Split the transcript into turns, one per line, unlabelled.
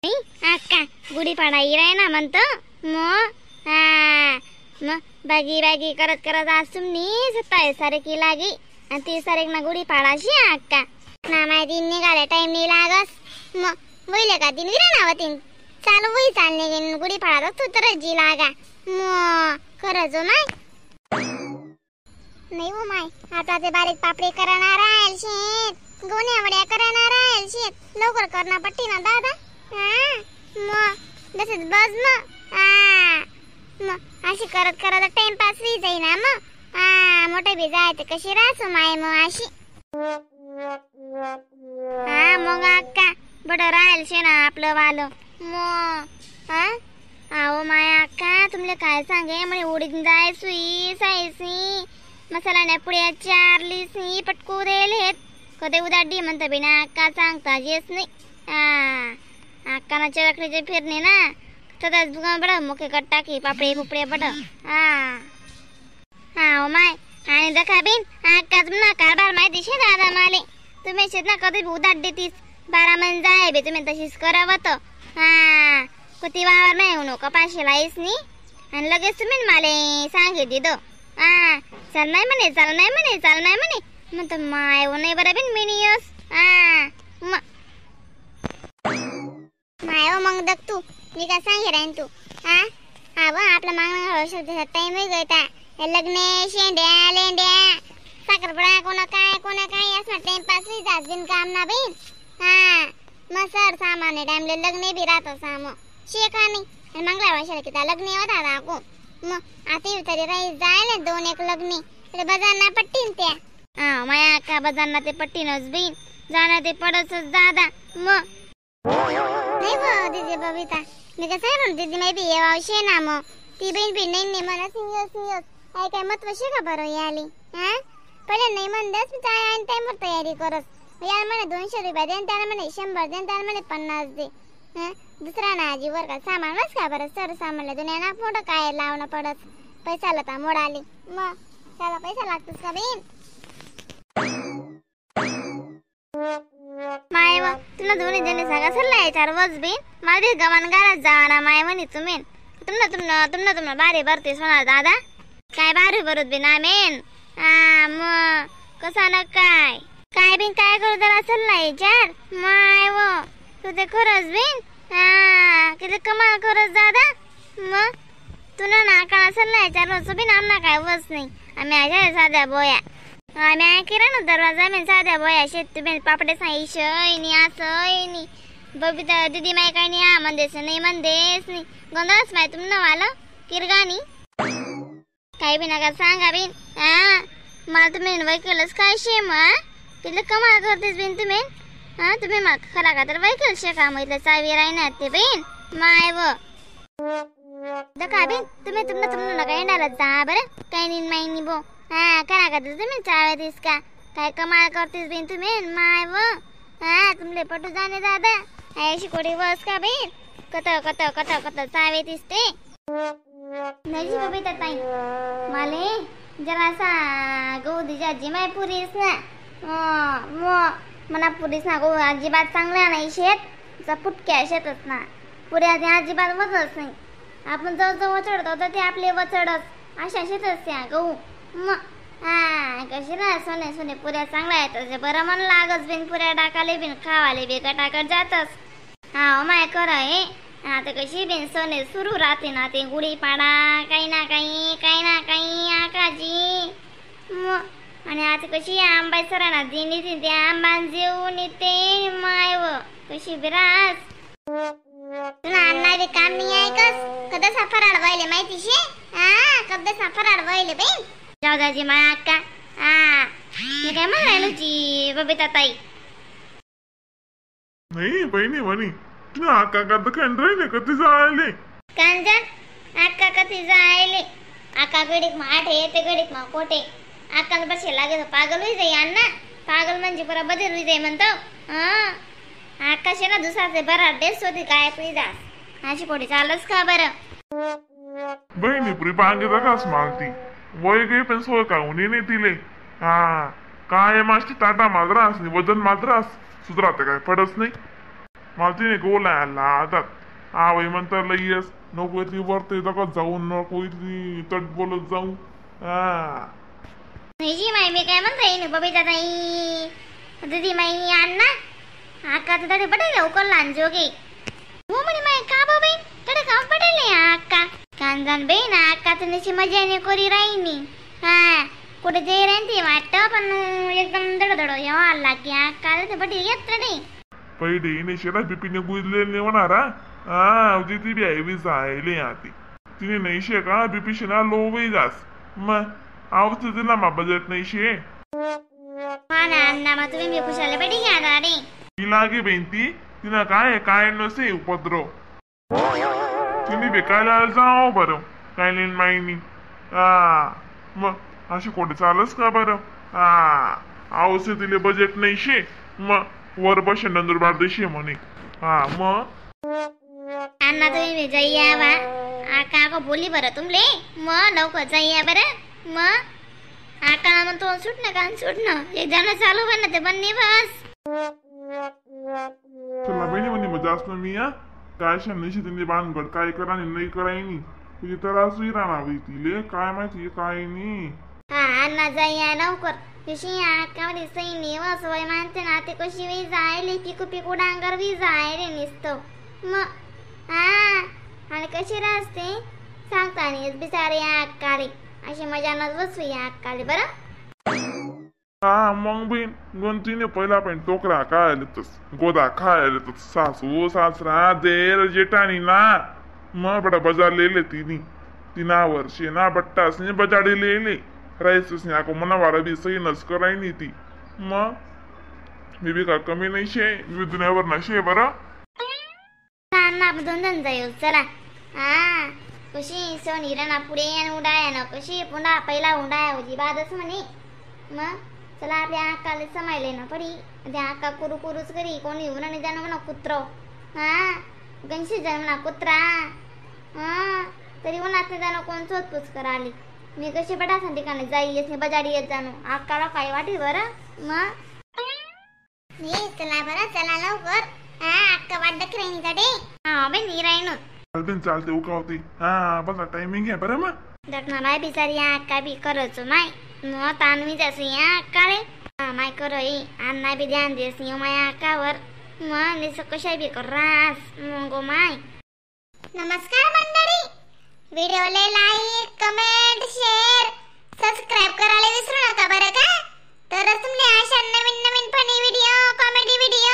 अक्का गुढीपाडा इराय ना म्हणतो मग. हा मग बागी बागी करत करत आज तुम्ही 27 तारीख लागी आणि 30 तारीख ना गुढीपाडाशी अक्का ना माय दिन निघाले टाइम नाही लागस. मग वहिले का दिन विरा नाव तीन चालू वही चालणे गेन गुढीपाडा तू तर जी लागा मग खरंच हो माय. नाही हो माय आता ते बारीक पापडी करणार आहे शेत गोण्या वड्या करणार आहे शेत लवकर करणार पट्टी ना दादा. हा मग तसेच बस मग. हा मग अशी करत करत टाइमपास होई जाईना मग. हा मोठे बी जायचं कशी राहसो माय मग अशी. हा मग अक्का बडं राहील शे ना आपलं वालं मग. हा अहो माय अक्का तुमले काय सांगे म्हणे उडीद जाय सुई सायसी मसाला पुड्या चारली सी पटकू देल हेत कधी उदाडी म्हणता बिना अक्का सांगता येस नाही. हा अक्का ना चरकलीचे फिरणे ना तदाच दुकान बडं मोके कट टाकी पापडे पुपडे बड. हा हा हो माय आणि दखा बिन अक्काच ना कारभार माहिती शे दादा माले तुम्ही शेत ना कधी उदाट देतीस 12 मन जाय बे तुम्ही तशीच करावं. हा कुती वावर नाही होऊ कपाशी लाईस नी आणि लगेच तुम्ही माले सांगे दिदो. हा चाल नाही म्हणे चाल नाही म्हणे चाल नाही म्हणे म्हणतो माय हो नाही बरं बिन मिनियस. हा मग माय हो मग दख तू मी काय सांगे राहीन तू. हा हा व आपला मागणं टाइम गयता लग्न शेंड्या लेंड्या साखरपुडा कोणा काय कोणा काय असं टाइमपास जात बिन काम ना बिन. हा मग सर सामान्य टाइमले लग्न बी राहतो साम शेका नाही आणि मागल्या वर्षाला किती लग्न होता दाखव मग आता तरी राही जायला 2 1 लग्न तर बजारना पट्टीन त्या. हा माया का बजारना ते पट्टीनच बिन जाणार ते पडतच दादा मग. नाही बा दीदी बबिता मी कसं आहे दीदी माहिती येवा शे ना मग ती बहीण बी नाही नाही म्हणा सिंगस सिंगस काय काय महत्व शे का बरं याली. हा पहिले नाही म्हणतेस मी काय आणि टाइमवर तयारी करस याला म्हणे 200 रुपये दे त्याला म्हणे 100 दे त्याला म्हणे 50 दे. हा दुसरा ना आजीवर का सामानच का बरं सर सामानला दुनिया ना मोठं काय लावणं पडत पैसा लता मोडाली मग त्याला पैसा लागतोस का बहीण. माय व तुला दोन्ही जणी सांगा सल्ला याच्यावर वस बीन मला बी गमान गारात जा ना माय म्हणे तुम्ही तुमना तुमना तुमना तुमना बारी भरतेस होणार दादा काय बारी भरत बिन आमेन. हा मग कसा ना काय काय बिन काय करू जरा सल्ला याच्यावर माय व तू ते खरंच बिन. हा किती कमाल करत दादा मग तुला ना का सल्ला याच्यावर वसू बिन आमना काय वस नाही आम्ही अशा साध्या बोया आम्ही ऐकिरा ना दरवाजा मी साध्या बोया शेत तुम्ही पापडे सांग असं नी बबिता दीदी माय काय नाही हा म्हणदेस नाही म्हणदेस नाही गोंधळच माय तुम ना आलं किरगानी काही बी नका सांगा बिन. हा मला तुम्ही वैकलच काय शे मग तिथलं कमाल करतेस बिन तुम्ही. हा तुम्ही मला खरा का तर वैकल शे का मग इथलं चावी राहणार ते बिन माय व दका बिन तुम्ही तुमना तुमना नका येणार जा बरं काही नाही माय नी बो. हा करा का तुम्ही चाव्या तीस का काय कमाल करतेस बिन तुम्ही माय व. हा तुमले पटू जाणे दादा अशी कोडी बस का बिन कत कत कत कत चावे तीस ते नाही बबिता ताई माले जरासा गहू दिजा आजी माय पुरीस ना मग मला पुरीस ना गहू अजिबात चांगला नाही शेत फुटक्या शेतच ना पुऱ्या अजिबात वचच नाही आपण जवळ जवळ वचडतो तर ते आपले वचडच अशा शेतच त्या गहू मग. हा कशी ना सोने सोने पुऱ्या चांगल्या आहेत बरं मन लागच बिन पुऱ्या टाकाले बिन खावाले बी कटाकट जातच. हा माय खरं आहे आता कशी बिन सोने सुरू राहते ना ते गुढीपाडा काही ना काही काही ना काही आकाजी मग. आणि आता कशी आंबा सरांना दिनी ते आंबा जेवून येते माय व कशी बिरास तुला अण्णा बी काम नाही ऐकस कदसा फराळ व्हायले माहिती शे. हा कदसा फराळ व्हायले बाई जाऊ दाजी माया अक्का. हा मी काय म्हणायला जी बबिता ताई
नाही बहिणी म्हणी तुला अक्का का दखन राहिले कधी जायले
कांजन अक्का कधी जायले अक्का गडीक मग आठे येते गडीक मग कोठे अक्का बसे लागे पागल होई जाई अण्णा पागल म्हणजे बरा बदल होई जाई म्हणतो. हा अक्काशे ना दुसराचे बरा ड्रेस होती काय पुरी जास अशी कोठी चालच का बरं
बहिणी पुरी पांगे दखास मालती वय गई पण सोय का उनी नाही तिले. हा काय मास्टी ताटा माद्रास वजन माद्रास सुधराते काय पडत नाही. मला तिने गोला आला आवई म्हणतात लईयस नको इथली वरते दगत जाऊ नको इथली तट बोलत जाऊ. हा
जी माई मी काय म्हणता येईन बबीता ताई दीदी माई अण्णा आका तर तडे पटेल लवकर लहान जोगे हो म्हणे माई का बाई तडे का पटेल आका कांजान बाई ना आका तर निशी मजाने कोरी राहिनी. हा कुठे जे राहीन ते वाटतं पण एकदम दडदड यावा लागे आका ते पटेल येत रे
पहिले इने शेरा बिपिने गुजलेले होणार. हा ती बी I जायले आती तिने नाही शे का बीपी शेना लो वे जास मग आवत तिला मा बजेट नाही शे.
हा ना अण्णा मग तुम्ही मी खुशाला बेटी घ्या ना रे
ती लागे बहीण ती तिनं काय काय नसे उपद्रव तिने बेकायला जाओ बरं काय नाही माईनी. हा मग अशी कोठे चालस का बरं. हा आवसे तिले बजेट नाही शे मग वर बसे नंदुरबार देशे म्हणे. हा मग
अण्णा तुम्ही मी जाईया बा आका का बोली बरं तुमले मग लवकर जाईया बरं मग आका म्हणतो सुट ना का सुट ना एक जण चालू बन ते पण नाही बस.
चला बहिणी म्हणे मजा असतो मी. हा काय शहाण्णशी त्यांनी बांधगड काय करा नाही करायनी तुझी त्रासही राहणार तिले काय माहिती काय नाही.
हा अण्णा जाईया लवकर कशी आकामध्ये सैनी वसवय मानते ना ते कशी वी जायले पिकू पिकू डांगर we जायले निसतो मग. हा आणि कशी राहते सांगता नाही बिचारे आकाले अशी मजानच बसू या आकाले बरं.
हा मग बहीण गणतीने पहिला पण टोकरा खायला तस गोदा खायला तस सासू सासरा देर जेठानी ना मग बडा बजार लिहिले तिनी तिना वर्षे ना बट्टासने बजाडी लिहिले राईसच आको मनावारा बी सही नस करायनी ती मग मी बी का कमी नाही शे मी दुनियावर नशे बरं.
अण्णा आपण दोन जण जाऊ चला. हा कशी सोनी ना पुढे आणि उडाया ना कशी पुन्हा पहिला उंडाया होती बादच म्हणे मग चला आपल्या आकाला समायले ना पडी त्या आका कुरू कुरूच करी कोणी येऊन आणि जाणं म्हणा कुत्र. हा गणशी जाण म्हणा कुत्रा. हा तरी उन्हात नाही जाणं कोण शोधपूस कराली मी कशी बटासा ठिकाणी जाई येत नाही बजाडी येत जाणू आकाला काय वाटे बरं मग. चला बरं चला लवकर. हा अक्का वाटत राहिनी हा बाई नी राहिनो
चालते चालते उकावते. हा बघा टायमिंग आहे बरं मग
दखना माय बिचारी अक्का बी करच माय मग तानवी जास या अक्का रे. हा माय कर अण्णा बी ध्यान देस माय अक्कावर मग निस कशा बी कर रास मग माय. नमस्कार मंडळी, व्हिडिओला like comment share subscribe करायला विसरू नका बरं का. तरच तुमने अशा नवीन नवीन funny video comedy video